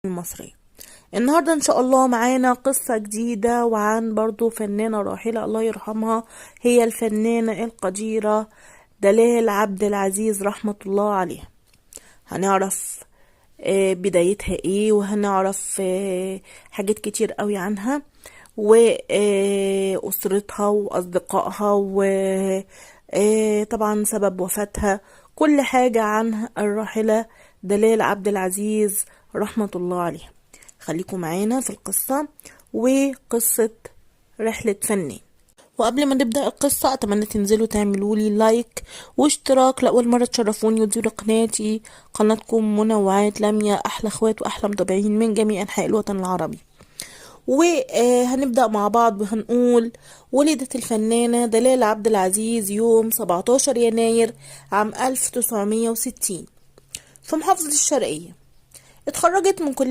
المصرية. النهاردة إن شاء الله معانا قصة جديدة وعن برضو فنانة راحلة الله يرحمها، هي الفنانة القديرة دلال عبد العزيز رحمة الله عليها. هنعرف بدايتها ايه، وهنعرف حاجات كتير قوي عنها وأسرتها وأصدقائها وطبعا سبب وفاتها، كل حاجة عن الراحلة دلال عبد العزيز رحمة الله عليها. خليكم معانا في القصة وقصة رحلة فنان. وقبل ما نبدأ القصة أتمنى تنزلوا تعملوا لي لايك واشتراك لأول مرة تشرفوني وتزوروا قناتي، قناتكم منوعات لميا، أحلى اخوات وأحلى متابعين من جميع أنحاء الوطن العربي. وهنبدأ مع بعض وهنقول ولدت الفنانة دلال عبد العزيز يوم 17 يناير عام 1960 في محافظة الشرقية. اتخرجت من كلية